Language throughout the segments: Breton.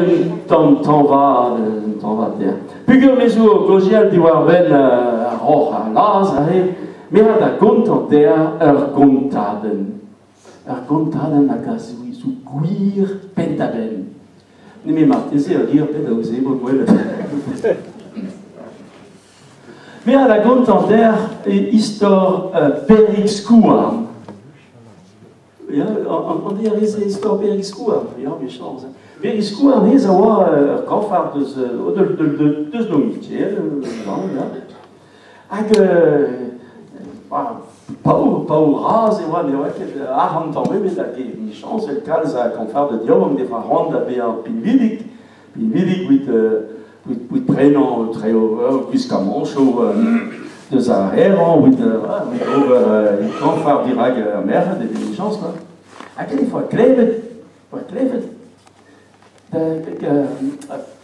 Un tamm tañvaat, un tañvaat dezhañ. Peogwir me zo o kaozeal diwar-benn ar roc'h ar Laz aze, me a da gontañ dezhañ ur gontadenn. Ur gontadenn hag a zo gwir penn-da-benn. Nemet marteze ur ger bet aoze vo gwelet. Me a da gontañ dezhañ istor Perig Skouarn. Ya, an diarez istor Perig Skouarn, ya, mechañs. Perig Skouarn, hezh a oa ur kañfard deus, deus Longitier, ya. Hag paour, paour-razh e oa, ne oa ket arc'hant tamm ebet hag emichañs evel kalz a kañfarded yaouank defa c'hoant da bezañ pinvidik, pinvidik evit evit prenañ treo gwiskamanchoù deus ar c'herañ, evit ober kañfard dirak ar merc'hed evit emichañs quoi. Hag e foa klevet, foa klevet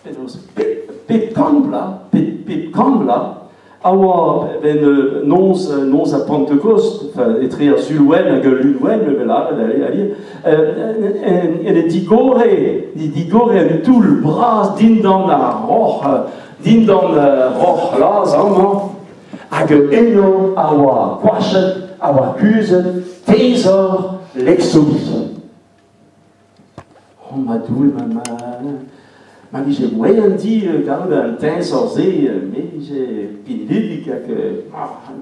penaos pep kant vloaz, pep kant vloaz a oa benn noz, noz ar Pentekost, etre ar Sul-Wenn hag al Lun-Wenn, evel lâret alies, en e digore, digore un toull bras dindan ar roc'h, dindan roc'h c'hlas amañ, hag eno a oa koachet, a oa kuzhet teñzor Lexobi. Oh ma Doue, ma, ma, ma vije moaien di kaout an teñzor-se, me vije pinvidik hag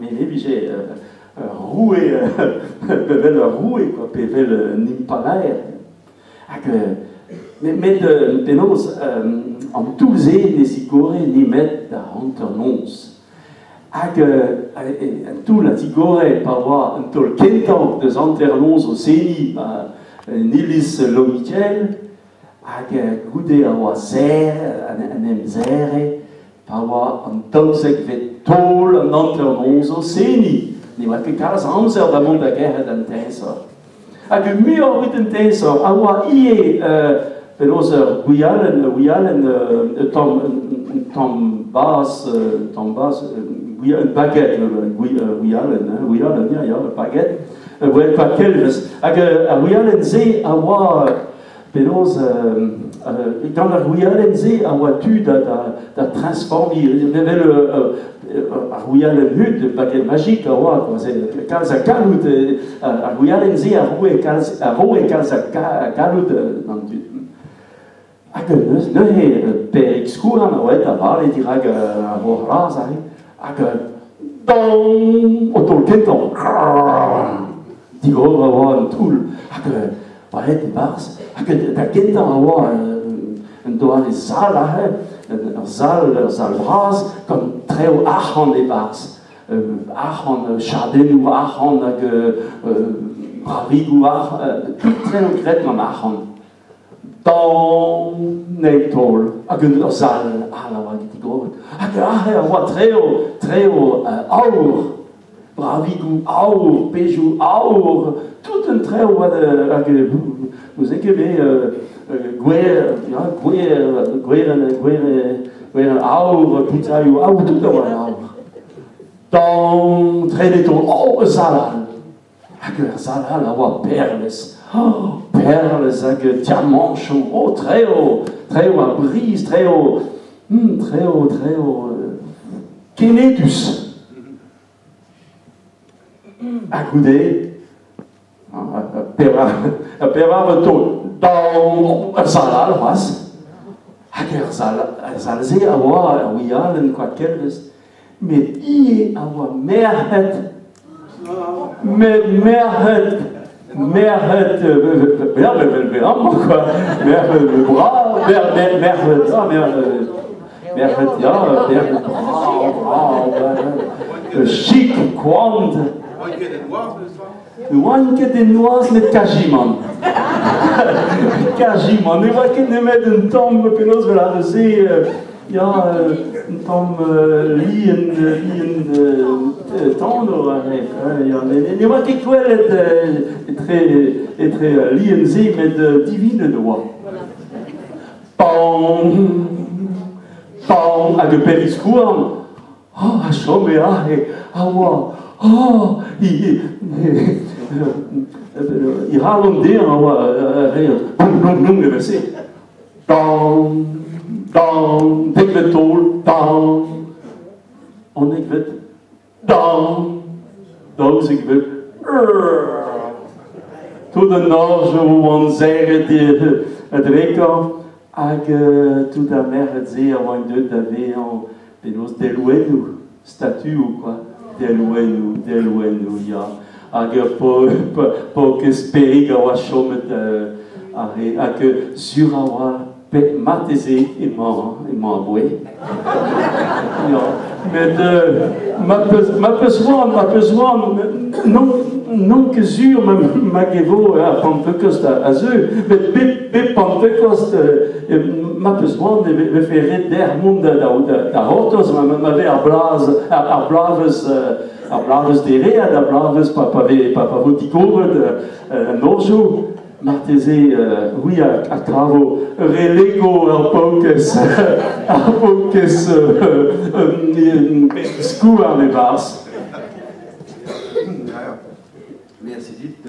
me me vije roue, pe vel ur roue, quoi, pe vel un impalaer. Hag met penaos an toull-se ne zigore nemet da hanternoz. Hag an toull a zigore pa oa an taol kentañ deus hanternoz o seniñ en iliz Lomitiel, hag goude a oa serr, en em serre, pa oa an daouzekvet taol an hanternoz o seniñ. Ne oa ket kalz amzer da mont da gerc'hat an teñzor. Hag muioc'h evit an teñzor a oa ivez penaos ur gwialenn, ur wialenn, un tamm, un tamm bas, un tamm bas, un baguette, wialenn, hein, wialenn, ya, ya, baguette, well, pa kelvez. Hag ar wialenn-se a oa penaos gant ar wialenn-se a oa tu da, da, da transformiñ, evel ar wialenn hud, baguette magique a oa, quoi, kalz a galloud, ar wialenn-se a roe kalz, a roe kalz a galloud d'an dud. Hag neuze, Perig Skouarn a oa aet da vale dirak ar mor bras aze, hag dong, o taol kentañ, digor a oa an toull, hag oa aet e-barzh, hag da gentañ a oa un doare sal aze, ur sal, ur sal vras, gant trev arc'hant e-barzh, arc'hant, chadennoù arc'hant hag bravigoù arc'hant, tout trev graet gant arc'hant. Daon eil taol hag ur sal all a oa digoret. Hag aze a oa treo, treo aour, bravigoù aour, pezhioù aour, tout un treo oa hag n'ouze ket bet gwer, ya, gwer, gwer, gwer, gwer aour, boutailhoù aour, tout a oa aour. Daon trede taol, oh, ur sal all. Hag ur sal all a oa perlez. Oh, perlez hag diamanchoù. Oh, treo, treo a briz, treo, treo, treo kenedus. Ha goude, pevar taol, daou, ur sal all c'hoazh. Hag er sal, er sal-se a oa ur wialenn koad kelvez. Met ivez a oa merc'hed, met merc'hed, merc'hed, ya, vel amañ quoi, merc'hed brav, merc'hed, ah, merc'hed, ya, merc'hed brav, brav, chic, koant. Ne oan ket en noazh met kazimant. Kazimant, ne oa ket nemet un tamm penaos vel ar se, ya, un tamm lien, lien tano aze. Ya, ne oa ket gwelet etre, etre lien-se, met divinet e oa. Pañ, pañ, hag ur periskouarn. Oh, a chome aze, a oa, oh, i c'halon dezhañ a oa reet blom, blom, blom evel-se. Dan, dan, dekvet taol, dan, unnekvet, dan, daouzekvet, Tout an norjoù oant serret a-drekañ hag tout ar merc'hed-se a oant deuet da vezañ penaos delwennoù, statuoù kwa, delwennoù, delwennoù ya. Hag ur paourkaezh Perig a oa chomet aze hag sur a-walc'h marteze emañ emañ aboe. Ya, met ma peus ma peus c'hoant, ma peus c'hoant, non n'on ket sur ma e vo ar Pentekost a zeu, met bep bep Pentekost ma peus c'hoant e vefe ret dec'h mont da da c'hortoz ma ma vez ar blaz ar bloavezh ar bloavezh dereat, ar bloavezh pa pa vez pa pa vo digoret an norjoù. Marteze c'hwi a kavo relego ar paourkaezh ar paourkaezh skouarn e-barzh. Merci dit.